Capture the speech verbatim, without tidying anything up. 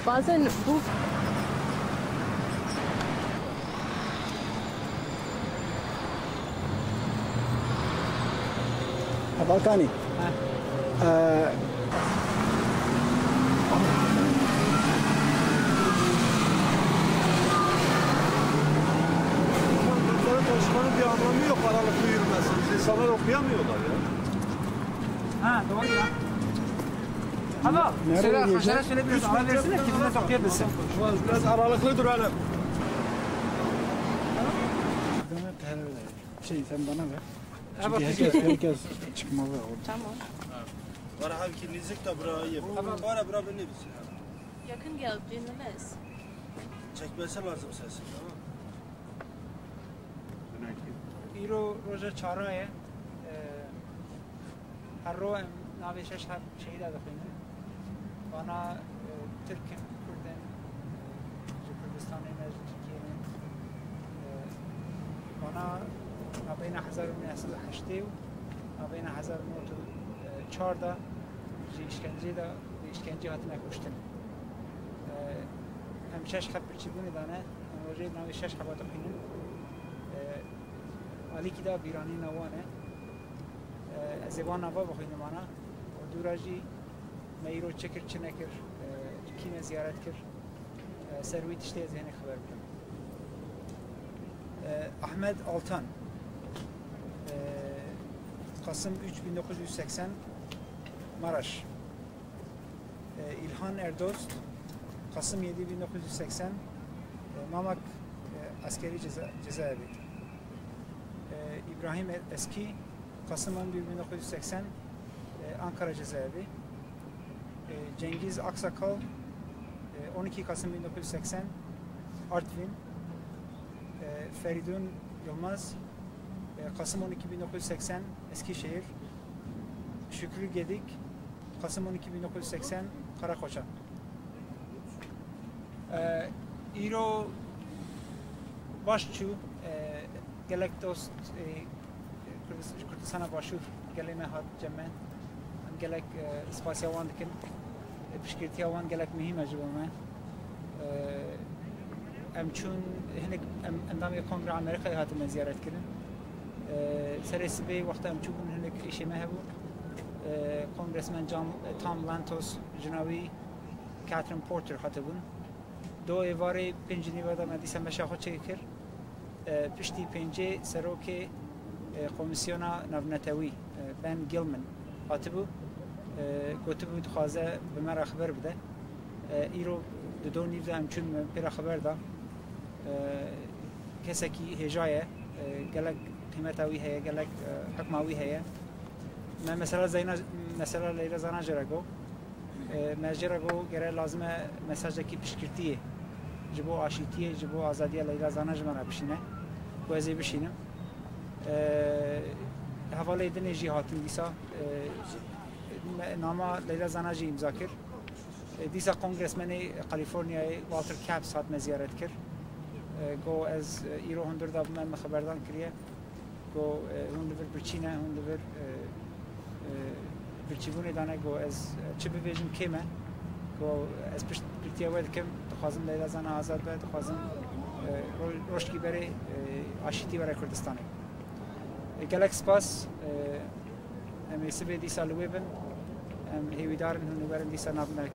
Bazen bu Balkani. Ha. Ee, Bunları taşımanın bir anlamı yok aralıklı yürümesi. İnsanlar okuyamıyorlar ya. Ha, doğru ya. Ama Nereye söyle gideceğiz? Arkadaşlara söyle biraz ara versinler ki millet okuyabilsin. Biraz aralıklı duralım. Şey, sen bana ver. Ha, bak, Çünkü herkes, herkes çıkmalı orada. Tamam. Var halki nizik de buraya yap. Tamam. Bara bura beni bilsin. Yakın gel, dinlemez. Çekmesi lazım sesi, tamam. Îro roja çara ye. Ee, Her ro em navê şeş heb şehîda dixwînin. Vana e, Tirk in, Kurd in, e, ji Kurdistanê ne, ji Tirkiyê ne. E, Vana nabeyna hezar û neh sed û heştê û nabeyna hezar û neh sed û çar de ji îşkencê de, bi îşkencê hatine kuştin. E, Em şeş heb birçîbûnê dane, em rojê navê şeş heba dixwînin. E, Alîkî de bîranîna wan e. E, Ez ê van nava bixwînim ana. Û dûra jî me îro çi kir, çi nekir, e, kî me ziyaret kir. E, Ser wî tiştê ez ê hinek xeber bidim. E, Ahmet Altan. E, Kasım üç bin dokuz yüz seksen, Maraş. E, İlhan Erdost, Kasım yedi bin dokuz yüz seksen, e, Mamak, e, Askeri Ceza, Cezaevi. E, İbrahim E-, Eski, Kasım on bir bin dokuz yüz seksen, e, Ankara Cezaevi. E, Cengiz Aksakal, e, on iki Kasım bin dokuz yüz seksen, Artvin. E, Feridun Yılmaz, e, Kasım on iki bin dokuz yüz seksen, Eskişehir. Şükrü Gedik, Kasım on iki bin dokuz yüz seksen, Karakoçan. E, Îro baş çû, e, gelek dost, e, Kurdis-, ji Kurdistana Başûr gelê me hat cem me. Em gelek, e, spasiya wan dikin. E, piştgirtiya wan gelek muhîm e ji bo me. E, Em çûn hinek em, endamê Kongra Amerîkayê hatine ziyaret kirin. E, Serê sibê wexta em çûbûn hinek êşê me hebû. E, Kongresmen John, Tom Lantos, jina wî Catherine Porter hatibûn. Do êvarê pênc û nîve de me dîsa meşa xwe çêkir. E, piştî pêncê serokê, e, Komîsyona Navnetewî, e, Ben Gilman hatibû, e, gotibû dixwaze bi me re xeber bide. E, îro di do nîv de em çûn, me pê re xeber da. E, Kesekî hêja ye, e, gelek qîmeta wî heye, gelek, e, hikma wî heye. Me mesela Zeyna, mesela Leyla Zana jê re got. E, me jê re got gere lazim e mesajekî piştgirtiyê ji bo aşîtiyê, ji bo azadiya Leyla Zana ji me re bişîne, ku ez ê bişînim. E, Hevalê dinê jî hatin dîsa, e, me, nama Leyla Zana jî îmza kir. E, dîsa kongresmenê Kalîforniyayê Walter Capps hat me ziyaret kir. E, got ez, e, îro hundir da bi me, me xeberdan kiriye. Got, e, hûn li vir birçî ne, hûn li vir, e, e, birçîbûnê dane. Got, ez, e, çi bibêjim kêm e. Got, ez piştgirtiya we dikim, dixwazim Leyla Zana azad be, dixwazim, e, ro-, rojkî berê, e, aşîtî were Kurdistanê. E, gelek spas, e, em ê sibê dîsa li wê bin, em hêwîdar in hûn ê werin dîsa nav me.